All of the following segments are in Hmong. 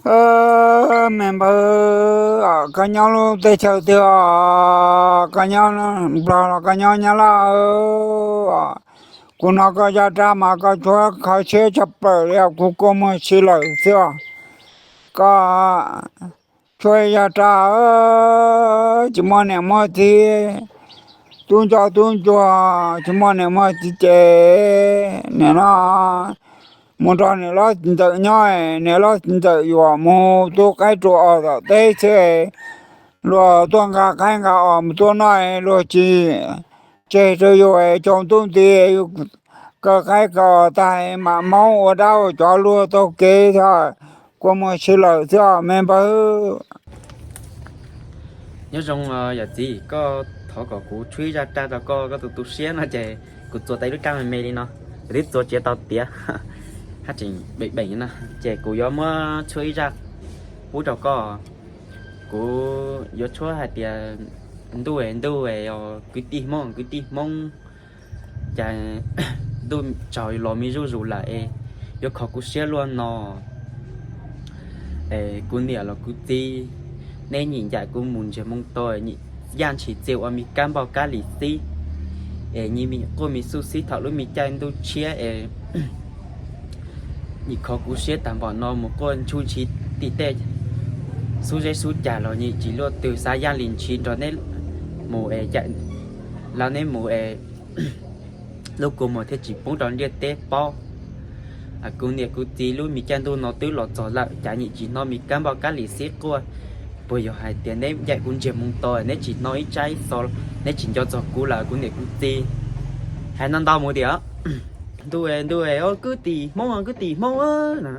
Me npawg, koj nyob lub teb chaws twg os? Koj nyob Nplog los koj nyob Nyab Laj? Kuv hnov koj zaj raj mas koj tshuab kho siab tshaj plaws li os, kuv kua muag si lawm xwb os. Koj tshuab zaj raj, tsis muaj niam muaj txiv, tub nco tub ntsuag, tsis muaj niam muaj txiv ces nim no mus nrog niam loj txiv ntxawm nyob, niam loj txiv ntxawm yuav mus tu qaib rau os tom teb xwb. Luag tuaj nqa qaib nqa os mus tuaj noj, luag tsis tseg rau yus, tsaus ntuj nti kaw qaib kaw os tag mam maub ua dab ua tsov luag taug kev thiab. Kua muag si lawm xwb os me npawg. Nyob zoo yawm txiv, koj thov kom kuv tshuab ib zaj raj rau koj, koj tu tu siab no ces kuv txuas tau ib lub raj me me li no, kuv twb txuas tsis tau tiav, haj tseem beem beem no, ces kuv yuav muab tshuab ib zaj pub rau koj. Kuv yuav tshuab hais tias ntuj es ntuj es os kwv tij Hmoob kwv tij Hmoob, cas ntuj tsaus los me zuj zus lawm es yuav kho kuv siab luaj no. Es kuv niam los kuv txiv, neb nyiam ncaim kuv mus ntsiag moo to, yaj ntshis txias ua me kab npauj kab lis xib, es nyias me quaj me xub xib thaum lub me caij ntuj tshiab es nyias kho kuv siab tag npaum no mus quaj ntshuj ntshis tim tej xub zeb xub cag los nyias tsis luaj twg xav yaj li ntshis nrog neb mus es, los neb mus es lub kua muag thiaj tsis poob rau ntiaj teb paub. Kuv niam kuv txiv, lub me caij ntuj no twb los txog lawm cas nyias tsis hnov me kab npauj kab lis xib quaj? Puas yog hais tias neb ncaim kuv ntsiag moo to neb tsis hnov ib tsab ib xo, neb tsis nco txog kuv lawm kuv niam kuv txiv? Hais no ntau mus tias, ntuj es ntuj es os kwv tij Hmoob kwv tij Hmoob na.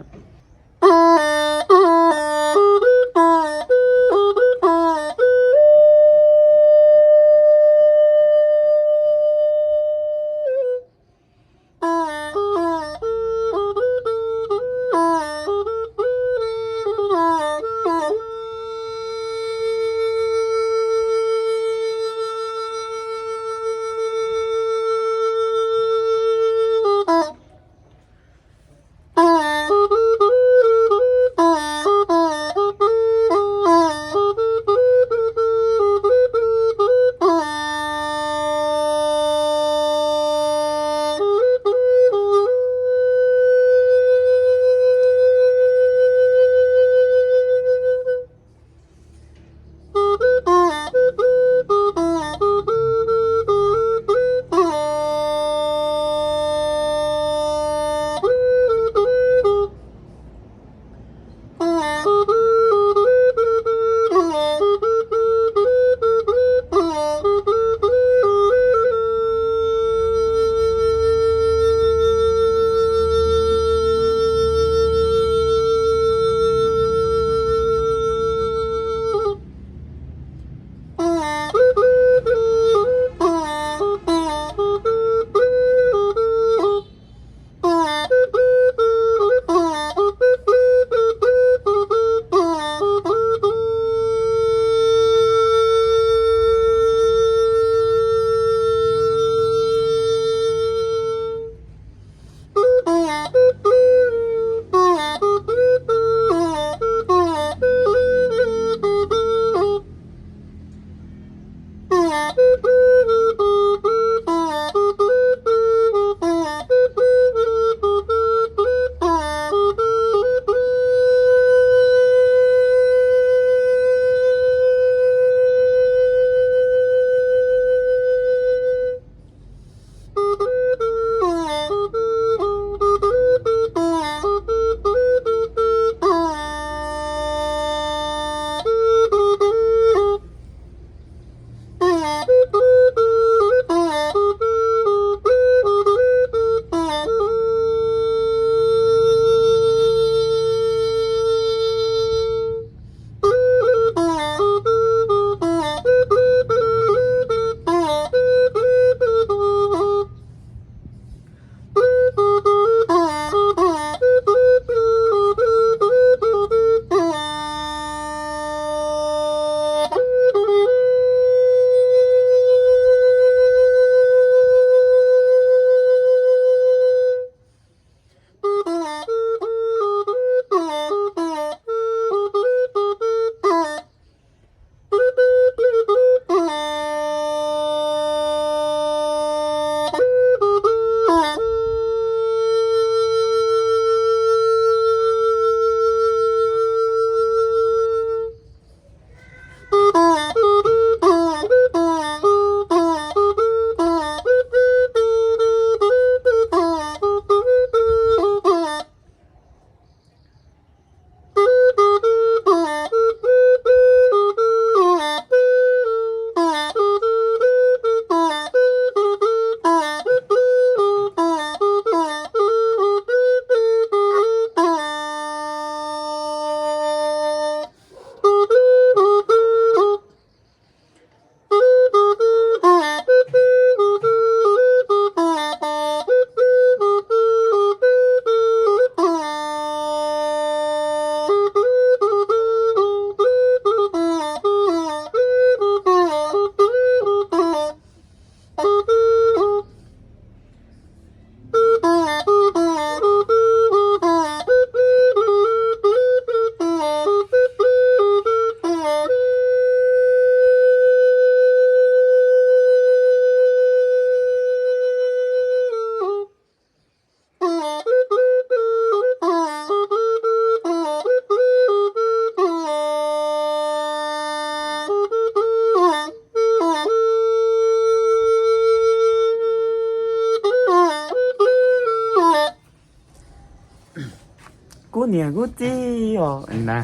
Kuv txiv os na.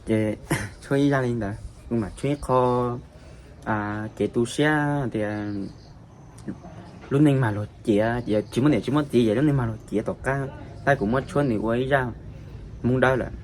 Ces tshuab ib zaj li ntawd, kuv mam tshuab ib qho kev tu siab tias lub neej mag luag ciav, tsis muaj niam tsis muaj txiv, yog lub neej mag luag ciav tom qab, tab kuv muab tshuab nws ua ib zaj Hmoob Dawb lawm.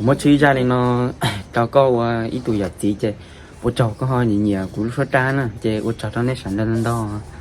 Kuv muab tshuab ib zaj li no rau koj ua ib tug yam txiv ces ua tsaug koj ho nyiam nyiam kuv lub suab rab na, ces ua tsaug rau nej sawv daws ntau ntau.